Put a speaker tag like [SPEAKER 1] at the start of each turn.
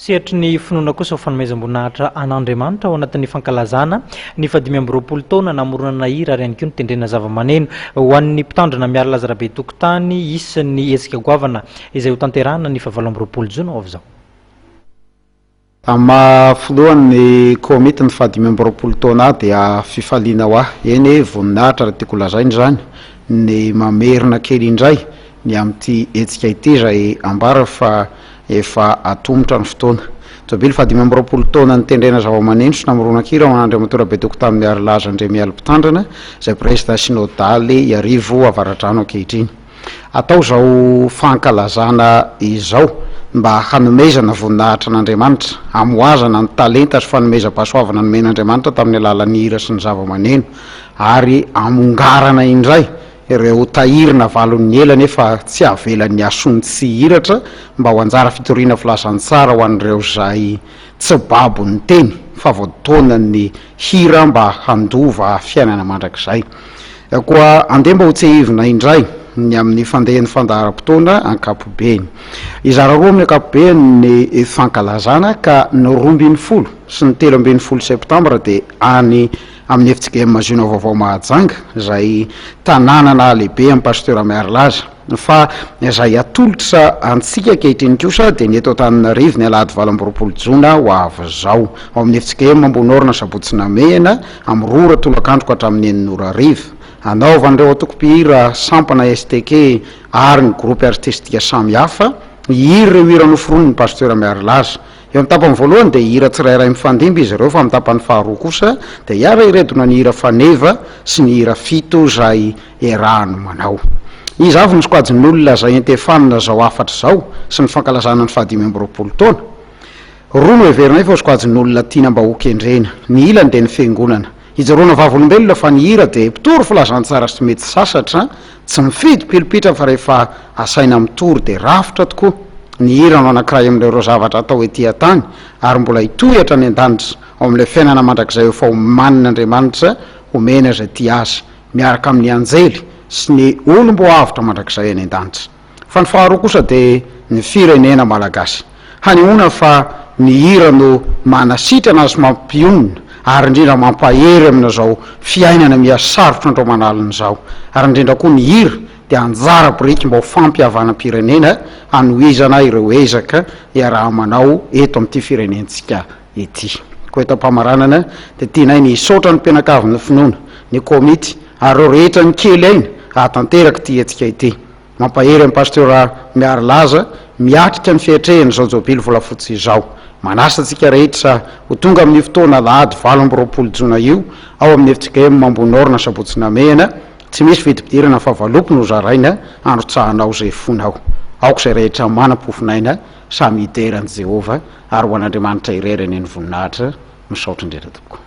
[SPEAKER 1] Sehatry ny finoana kosa ho fanomezam-boninahitra an'Andriamanitra ao anatin'ny fankalazana ny fahadimy amby roapolo taona namoronana hira ary ihany koa nitendrena zavamaneno. Ho an'ny mpitandrina Miarilaza Rabetokotany, hisy ny hetsika goavana izay hotanterahina ny faha-28 jona ho avy izao.
[SPEAKER 2] Amin'ny maha filohan'ny komity ny faha-25 taona ahy dia fifaliana ho ahy, eny e, voninahitra raha tiako holazaina izany, ny mamerina kely indray ny amin'ity hetsika ity izay ambara fa efa atomotra ny fotoana. Jobily faha-25 taona nitendrena zavamaneno sy namoronan-kira ho an'Andriamatoa Rabetokotany Miarilaza Andriamialy Mpitandrina, izay Prezida Synodaly Iarivo Avaradrano ankehitriny. Atao izao fankalazana izao mba hanomezana voninahitra an'Andriamanitra, hamohazana ny talenta sy fanomezam-pahasoavana nomen'Andriamanitra tamin'ny alalan'ny hira sy ny zavamaneno, ary hamongarana indray Ireo tahiry navalon'ny ela nefa tsy avelan'ny hasony tsy hihiratra mba ho anjara fitoriana filazantsara ho an'ireo izay tsy babo ny teny fa voataonan'ny hira mba handova fiainana mandrakizay. Koa andeha mba hotsehivina indray ny amin'ny fandehan'ny fandaharam-potoana ankapobeny. Hizara roa amin'ny ankapobeny ny fankalazana ka ny 12 sy ny 13 septambra dia any amin'ny fjkm Ziona Vaovao Mahajanga, izay tanàna nahalehibe an'i Pasteur Miarilaza. Fa izay atolotra antsika ankehitriny kosa dia ny eto Antananarivo ny alahady 28 jona ho avy izao, ao amin'ny fjkm Ambohinorina Sabotsy Namehana, amin'ny 2 ora tolakandro ka hatramin'ny 6 ora hariva. Hanaovan'ireo antoko mpihira sampana STK ary ny gropy artistika samihafa hihira ireo hira noforonin'i Pasteur Miarilaza. Eo amin'ny tapany voalohany dia hihira tsirairay mifandimby izy ireo fa amin'ny tapany faharoa kosa dia hiara-hiredona ny hira faneva sy ny hira fito izay iarahany manao. Iza avy no sokajin'olona izay entefanina izao hafatra izao sy ny fankalazana ny fahadimy amby roapolo taona? Roa no heverinay fa ho sokajin'olona tiana mba hokendrena. Ny ilany dia ny fiangonana. Ijoroana vavolombelona fa ny hira dia mpitory filazantsara sy mety sasatra, tsy mifidy pilipitra fa rehefa asaina mitory dia rafitra tokoa. Ny hira no anankiray amin'ireo zavatra atao ety an-tany ary mbola hitohy hatrany an-danitra, ao amin'ilay fiainana mandrakizay efa omanin'Andriamanitra homena izay tia Azy, miaraka amin'ny anjely sy ny olom-boaavotra mandrakizay any an-danitra. Fa ny faharoa kosa dia ny firenena malagasy. Hanehoana fa ny hira no manasitrana sy mampionona ary indrindra mampahery amin'izao fiainana miha sarotra andro aman'alina izao. Ary indrindra koa ny hira dia anjara biriky mba ho fampihavanam-pirenena hanohizana ireo ezaka iaraha-manao eto amin'ity firenentsika ity. Koa eto am-pamaranana dia tianay ny hisaotra ny mpianakavin'ny finoana, ny komity ary ireo rehetra nikely aina hahatanteraka ity hetsika ity. Mampahery an'i Pasteur Miarilaza miatrika ny fiatrehana izao jobily volafotsy izao. Manasa antsika rehetra ho tonga amin'io fotoana alahady 28 jona io ao amin'ny fjkm Ambohinorina Sabotsy Namehana. Tsy misy vidim-pidirana fa valopy no zaraina handrotsahanao izay fonao. Aoka izay rehetra manam-pofon'aina samy hidera an'i Jehovah ary ho an'Andriamanitra irery anie ny voninahitra. Misaotra indrindra tompoko.